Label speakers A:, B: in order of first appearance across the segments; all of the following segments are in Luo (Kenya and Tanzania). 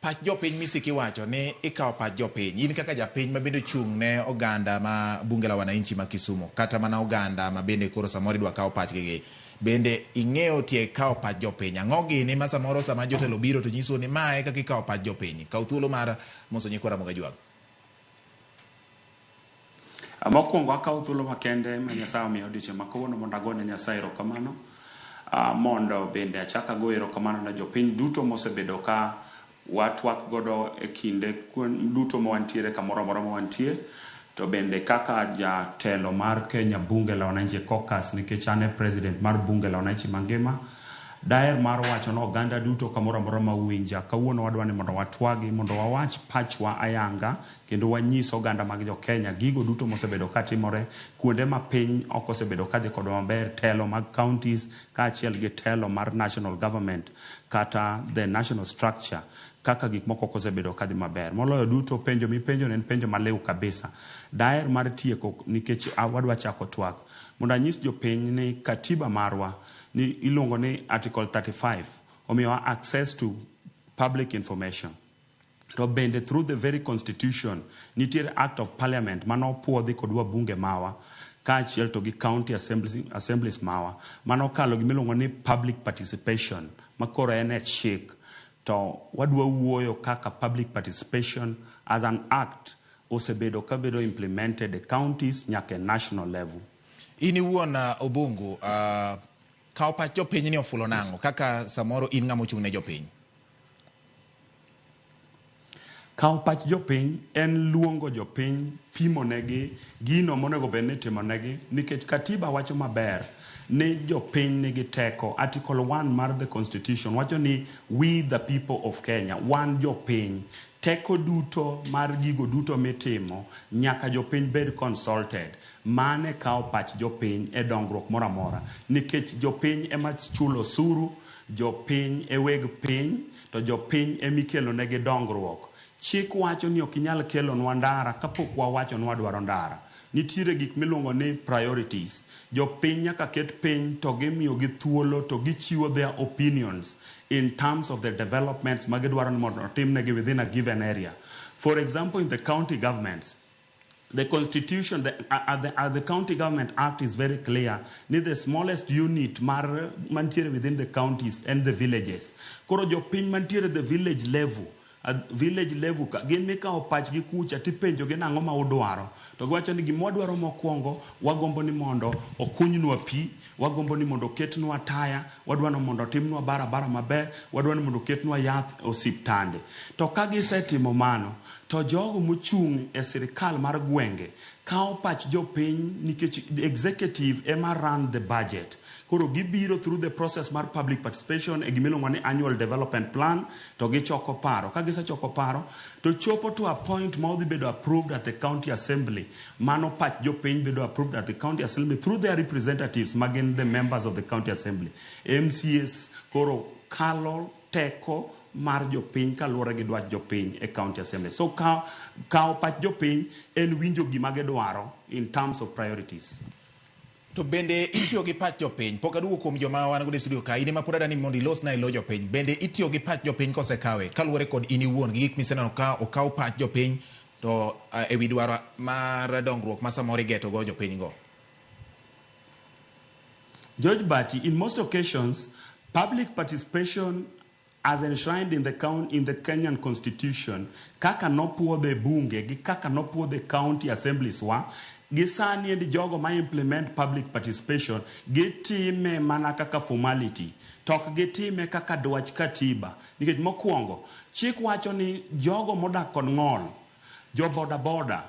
A: Pach jopiny misiko iwacho ni ikawo pach jopiny. In kaka japiny ma bende ochung' ne oganda ma bunge la wananchi ma Kisumu, kata mana oganda ma bende koro samoro idwa kaw pachgi gi, bende ing'eyo tie kawo pach jopiny. Ang'o gini ma samoro sama jotelo biro to nyisou ni mae kaka ikawo pach jopiny. Kaw thuolo mar moso nyikwa Ramogi Ajwang'.
B: Mokwongo akawo thuolo makende ma Nyasaye omiya odiochieng' ma kawuono mondo agone Nyasaye erokamano. Mondo bende achak ago erokamano ne jopiny duto mosebedo ka watwak godo e kinde duto ma wantiere kamoro amora ma wantie. To bende kaka jatelo mar Kenya Bunge la Wananchi Caucus, nikech an e president mar Bunge la Wananchi mangima, daher mar wacho ne oganda duto kamoro amora ma uwinja, kawuono wadwa ni mondo watwagi, mondo wawach pachwa ayanga kendo wanyis oganda mag jo Kenya gigo duto mosebedo katimore kuonde ma piny ok osebedo kadhi kodwa maber, telo mag counties kaachiel gi telo mar national government kata the national structure kaka gik moko ok osebedo kadhi maber. Moloyo duto, penjo mipenjo en penjo maliw kabisa. Daher mar tieko nikech wadwa chako twak mondo anyis jopiny ni katiba marwa ni iluongo ni Article 35 omiyowa access to public information. To bende through the very constitution nitiere act of parliament manopuodhi kod wabunge mawa kaachiel to gi county assemblies mawa manokalo gimiluongo ni public participation makoro en e chik. To wadwa wuoyo kaka public participation as an act osebedo kabedo implemented e counties nyaka e national level.
A: In iwuon Obungu, kawo pach jopiny ni ofulo nang'o kaka samoro in ng'ama ochung' ne jopiny?
B: Kawo pach jopiny en luongo jopiny, pimo negi gino monego bed ni itimo negi nikech katiba wacho maber ni jopiny nigi teko. Article 1 mar the constitution wacho ni we the people of Kenya, wan jopiny, teko duto mar gigo duto mitimo nyaka jopiny bed consulted. Mane kawo pach jopiny e dongruok moro amora nikech jopiny ema chulo osuru, jopiny e weg piny, to jopiny emikelo negi dongruok. Chik wacho ni ok inyal kelonwa ndara kapok wawacho ni wadwaro ndara. Nitiere gik miluongo ni priorities. Jopiny nyaka ket piny to gimiyogi thuolo to gichiwo their opinions in terms of the developments ma gidwaro ni mondo otimnegi within a given area. For example, in the county governments, the constitution, the county government act is very clear ni the smallest unit mar mantiere within the counties and the villages. Koro jopiny mantiere the village level, at village level ka gin mikawo pachgi kucha tipenjo gi nang'o ma udwaro, to giwacho ni gima wadwaro mokwongo, wagombo ni mondo okunynwa pi, wagombo ni mondo oketnwa taya, wadwa ni mondo otimnwa barabara maber, wadwa ni mondo oketnwa yath e osiptande. To ka gisetimo mano, to jogo mochung' e sirikal mar gwenge kawo pach jopiny nikech executive ema run the budget. Koro gibiro through the process mar public participation e gimiluongo ni annual development plan to gichoko paro. Ka gisechoko paro to chopo to a point ma odhi bedo approved at the county assembly. Mano pach jopiny bedo approved at the county assembly through their representatives ma gin the members of the county assembly. MCAs koro kalo teko mar jopiny kaluwore gi dwach jopiny e county assembly. So kawo pach jopiny en winjo gima gidwaro in terms of priorities.
A: To bende itiyo gi pach jopiny, pok aduogo kuom joma wan godo e studio ka, in ema pod adwa ni mondo ilosna e lo jopiny. Bende itiyo gi pach jopiny kosekawe kaluwore kod in iwuon gi gik miseneno ka okaw pach jopiny to ewi dwaro mar dongruok ma samoro igeto go jopiny go?
B: George Bati, in most occasions, public participation as enshrined in the Kenyan constitution, kaka nopuodhe bunge gi kaka nopuodhe county assemblies wa, gi sani endi jogo ma implement public participation gitime mana kaka formality, to ok gitime kaka dwach katiba. Nikech mokwongo, chik wacho ni jogo modak kod ng'ol, jo boda boda,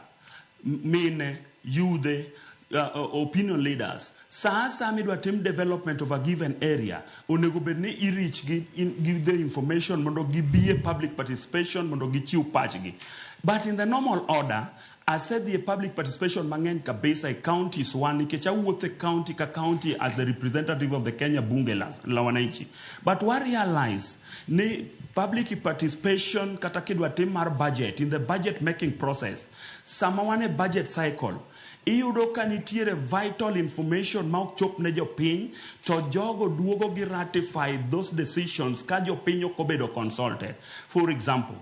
B: mine, yudhe, opinion leaders, sa asaya midwa tim development of a given area, onego bed ni i reach gi, give the information mondo gibi e public participation mondo gichiw pachgi. But in the normal order, asedhi e public participation mang'eny kabisa e counties wa nikech awuotho e county ka county as the representative of the Kenya Bunge la Wananchi. But wa realize ni public participation kata kidwa tim mar budget, in the budget making process, sama wan e budget cycle, Iyudo ka nitiere vital information ma ok chop ne jopiny to jogo duogo gi ratify those decisions ka jopiny ok obedo consulted. For example,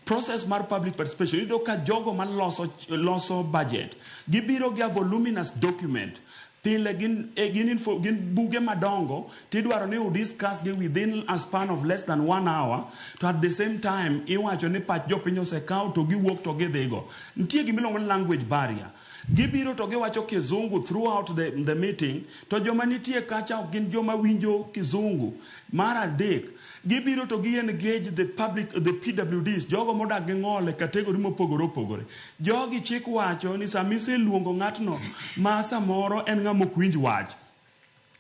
B: process mar public participation, iyudo ka jogo ma loso budget gibiro gi a voluminous document. Pile gin buge madongo tidwaro ni udiscuss gi within a span of less than one hour, to at the same time iwacho ni pach jopiny osekaw to giwuok to gidhigo. Nitie gimiluongo ni language barrier. Gibiro to giwacho kizungu throughout the meeting, to joma nitie kacha ok gin joma winjo kizungu. Mar adek, gibiro to gi engage the public, the PWDs, jogo modak gi ng'ol e category mopogore opogore. Jogi chik wacho ni sama iseluongo ng'atno ma samoro en ng'ama ok winj wach,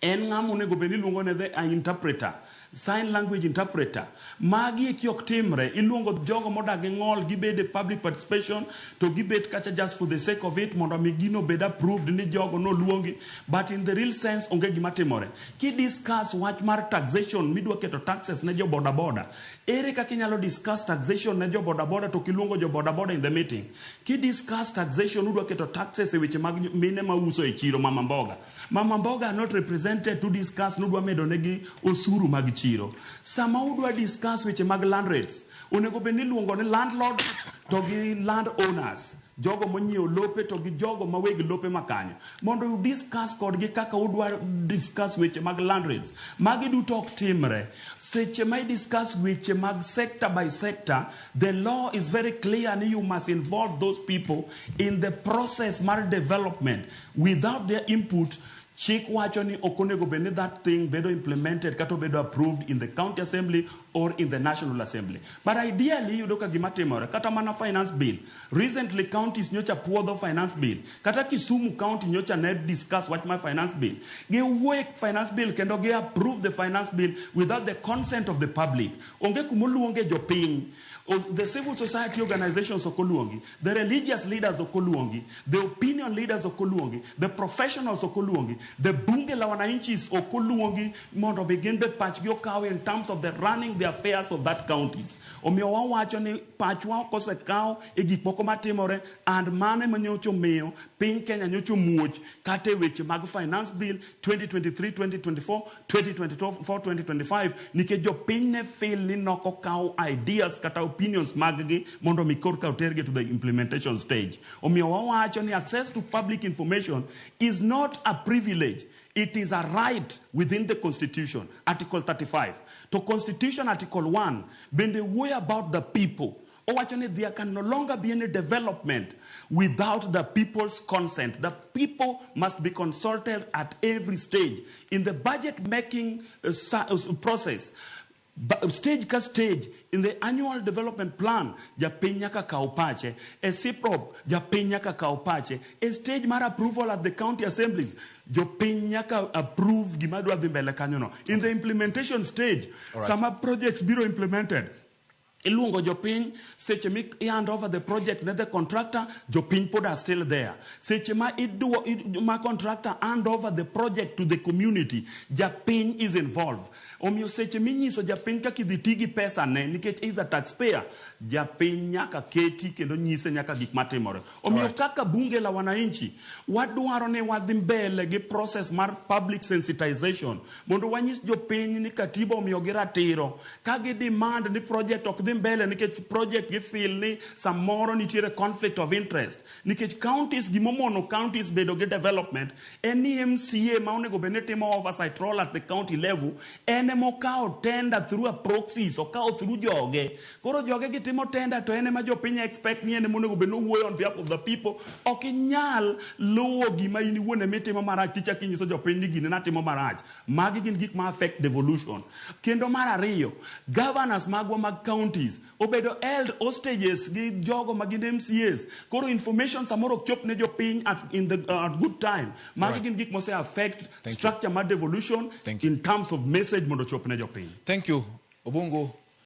B: en ng'ama onego bed ni iluongo ne the interpreter, sign language interpreter. Magi eki ok timre. Iluongo jogo modak gi ng'ol gibed e public participation to gibet kacha just for the sake of it mondo mi gino bed approved ni jogo noluongi, but in the real sense onge gima timore. Ki discuss wach mar taxation midwa keto taxes ne jo boda boda, ere kaka inyalo discuss taxation ne jo boda boda to kiluongo jo boda boda in the meeting? Ki discuss taxation udwa keto taxes e weche mag mine mauso e chiro, mama mboga, mama mboga are not represented to discuss nudwa medo negi osuru mag chiro. Sama udwa discuss weche mag land rates, onego bed ni iluongo ni landlords to gi land owners, jogo monyiewo lope to gi jogo ma weg lope makanyo, mondo u discuss kodgi kaka udwa discuss weche mag land rates. Magi duto ok timre. Seche ma i discuss weche mag sector by sector, the law is very clear ni you must involve those people in the process mar development. Without their input, chik wacho ni ok onego bed ni that thing bedo implemented kata obedo approved in the county assembly or in the national assembly. But ideally iyudo ka gima timore, kata mana finance bill, recently counties nyocha puodho finance bill. Kata Kisumu County nyocha ne discuss wach mar finance bill, giwuoye finance bill kendo gi approve the finance bill without the consent of the public. Onge kumoluonge jopiny. The civil society organizations ok oluongi, the religious leaders ok oluongi, the opinion leaders ok oluongi, the professionals ok oluongi, the bunge la wananchi ok oluongi mondo mi gin be pachgi okaw in terms of the running the affairs of that counties. Omiyo wawacho ni pachwa ok osekaw e gik moko matimore, and mano ema nyocha omiyo piny Kenya nyocha omuoch kata e weche mag finance bill 2023 2024 2024 2025, nikech jopiny ne feel ni nokokaw ideas kata opinions mag-gi mondo mi korka otergi to the implementation stage. Omiyo wawacho ni access to public information is not a privilege, it is a right within the constitution, article 35. To constitution article 1 bende wuoyo about the people. Owacho ni there can no longer be any development without the people's consent. The people must be consulted at every stage in the budget making process, stage ka stage. In the annual development plan, japiny nyaka kaw pache. E CPROP, japiny nyaka kaw pache. E stage mar approval at the county assemblies, jopiny nyaka approve gima dwa dhi mbele kanyono. In the implementation stage, sama project biro implemented, iluongo jopiny. Seche mi hand over the project ne the contractor, jopiny pod are still there. Seche ma iduo ma contractor hand over the project to the community, japiny is involved. Omiyo seche minyiso japiny kaka idhi ti gi pesa ne, nikech is a taxpayer, japiny nyaka keti kendo nyise nyaka gik matimore. Omiyo kaka bunge la wananchi, wadwaro ni wadhi mbele gi process mar public sensitization mondo wanyis jopiny ni katiba omiyogi ratiro ka gi demand ni project ok dhi mbele, nikech project gi feel ni samoro nitiere conflict of interest, nikech counties, gimomono counties bedo gi development en ni MCA ma onego bed ni timo oversight role at the county level en emokawo tender through a proxies, okawo through joge. Koro joge gitimo tender to en ema jopiny expect ni en ema onego bed ni owuoyo on behalf of the people. Ok inyal luwo gima in iwuon emitimo marach tichako inyiso jopiny ni gine natimo marach. Magi gin gik ma affect devolution. Kendo mar ariyo, governors magwa mag counties obedo held hostages gi jogo ma gin MCAs. Koro information samoro ok chop ne jopiny at good time. Magi gin gik mose affect
A: you.
B: structure mar devolution
A: Thank you.
B: in terms of message mondo ochop ne jopiny.
A: Thank you. Obungu.